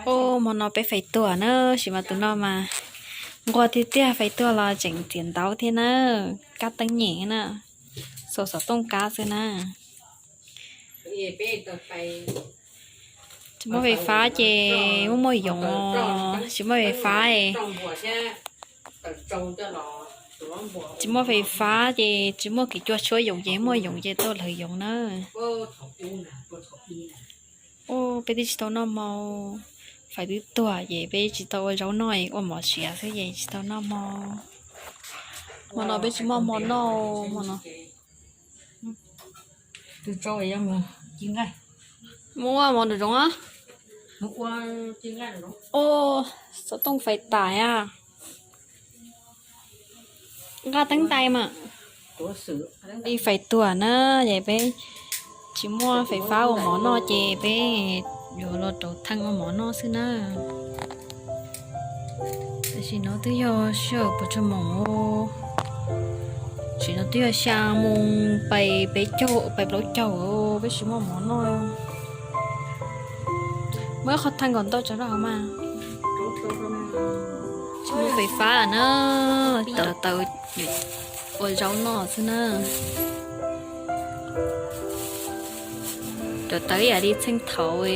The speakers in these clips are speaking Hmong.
Hmo no peb fais tuag na, tab sis mas tus no mas nquag tiag tiag, fais tuag los tseem txiav ntaub thiab na, kab teeb nyem na, xuas xov tooj kab xwb na. Tsis muaj fais fab ces muaj muaj yoov, tsis muaj fais fab, tsis muaj fais fab ces tsis muaj kev cua tshuab yoov ces muaj yoov ces tuaj lawv yoov na. Peb twb tsis tau noj hmo, fais twb tuag ces peb tsis tau ua zaub noj, ua mov siav xwb ces tsis tau noj hmo. Hmo no peb tsis muaj hmo noj hmo no. Muaj hmo nraum zoov a. Xov tooj fais tas a. Nqa teeb tais mas, fais tuag na, ces peb tsis muaj fais fab ua mov noj ces peb yuav los rauv theej ua mov noj xwb na. Tam sim no twb yog sij hawm puas tsawg moos, tam sim no twb yog xya moos pais peb caug pais plaub caug, peb tsis muaj mov noj. Muab ib qho theej kom ntau tso rau hauv mas. Tsis muaj fais fab na, rauv taws ua zaub noj xwb na. Rauv taws ib yam li txheej thaud,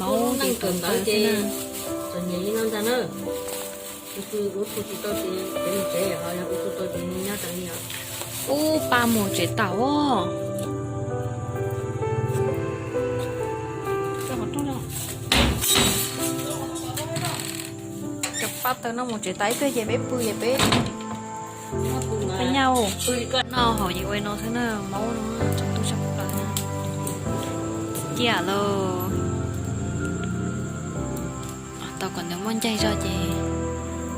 maub ces rauv taws xwb na. Ub, pa mus tsev tas os. Cov pab taws no mus tsev tas ib pliag ces peb pw ces peb noj haus ces ua no xwb na, maub no tsaus ntuj tshaj plaws na. Ciaj lauj. Tau kom nws muaj ncaig zog ces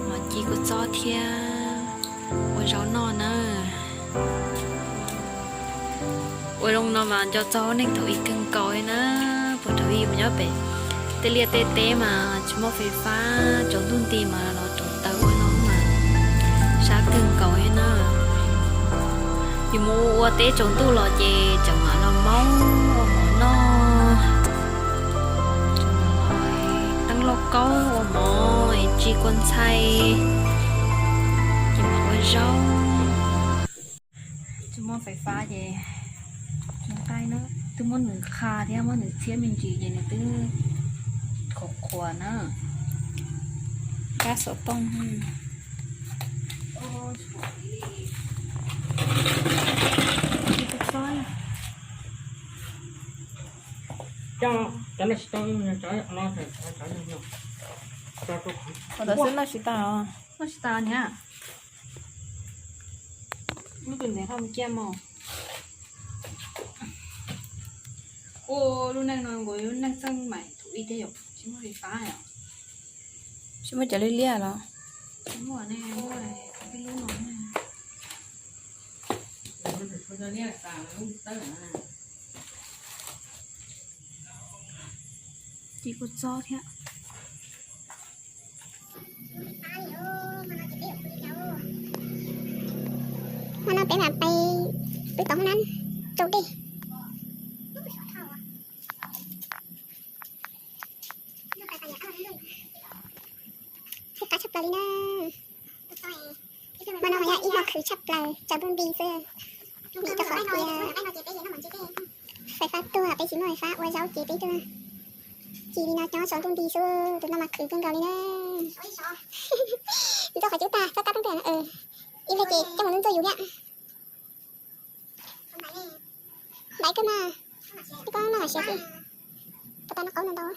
mam ci kua txob thiab ua zaub noj na. Ua zoo no mas nco txog neeg thaum ub kawg nkaus li na, puag thaum ub mas nyob pem tej liaj tej teb mas tsis muaj fais fab, tsaus ntuj nti mas los rauv taws ua no mas sab kawg nkaus li na. Yus mus ua teb tsaus ntuj los ces tseem mam los maub ua mov noj, teeb lauj kaub ua mov, tsis kua ntxhai ces mam ua zaub. Tsis muaj fais fab ces nqaij na, twb muab nws qha thiab muab nws txhiab me ntsis ces nws twb qhuav qhuav na. Kab xov tooj. Ua tau xwb noj tsis tas os. Noj tsis tas niam. Lub tus ntev qhov mus ciaj mos. Ua lub neej no nkaus lub neej txheej maim thaum ub tiag yom, tsis muaj fais fab yom. Tsis muaj cov liab liab los? Tsis muaj ne, muaj ib lub no. Ci kua txob thiab. Hmo no peb mam pais pw tom hoob nab rau dej. Qab tshaj plaws li na. Hmo no mas yog ib hmo khwv tshaj plaws, tsaus ntuj nti xwb. Vim rau qhov tias fais fab tuag, peb tsis muaj fais fab ua zaub ces peb tuaj ci li no nyob tsaus ntuj nti xwb, tus no mas khwv kawg nkaus li na. Ntxuaj qhov cub tag, txhob kab teeb tais na. Ib pliag ces coj mus ntxuaj yus thiab. Ntaiv kawg mas, ib kob noj hais siav xwb, puas tau noj qaub ntau ntau.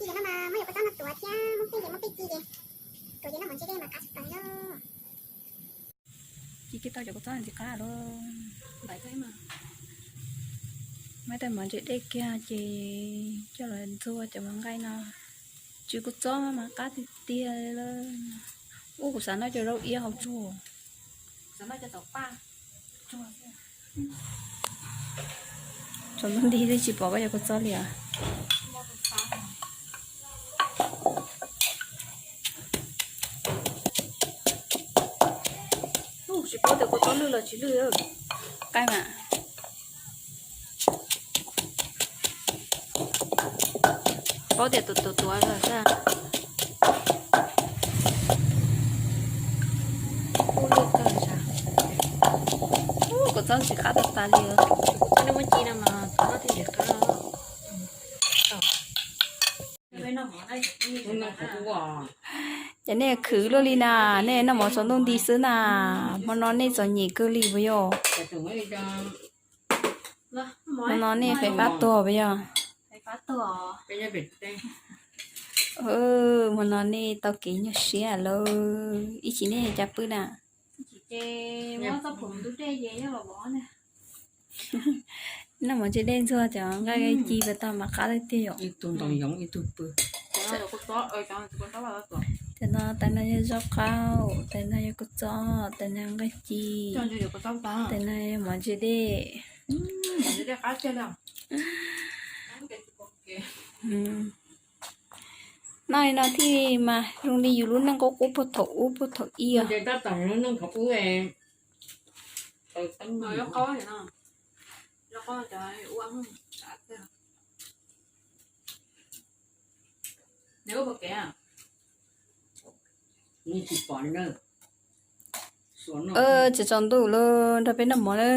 Ci no mas muab cov kua txob no tuav thiab muab pej ces muab pej ci ces tuav ces noj mov ntse dej mas qab tshaj plaws li. Ci kiag tau cov kua txob ntxim qab lawm. Muab tej mov ntse dej kiag ces coj los ntxuaj cov mov nqaij no. Ci kua txob mas qab tiag tiag li. Ub, kuv xav noj cov zaub iab hauv tsuag. Tsaus ntuj nti twb tsis pom koj cov kua txob li os. Tsis paub tias kua txob lwj los tsis lwj. Qaij mas. Paub tias tus tuav tuav zog xwb. Ub, kua txob ntxim qab tas tas li. Kuv txob nej muab ci no mas kuv txob thiaj ntxim qab. Ces nej khwv luaj li na, nej noj mov tsaus ntuj nti xwb na, hmo no nej txom nyem kawg li puas yog? Hmo no nej faib fab tuag puas yog? Hmo no nej tau kev nyuaj siab lawm, ib chim nej cas pw na? Noj mov ntse dej ntxuag cov nqaij ci puas tau mas qab tiag tiag yom. Cov no tais no yog zaub qaub, tais no yog kua txob, tais no yog nqaij ci, tais no yog mov ntse dej. Noj li no thiaj mas zoo li yus lub neej qub qub puag thaum ub puag thaum ub. Tsaus ntuj lawm nrog peb noj mov na.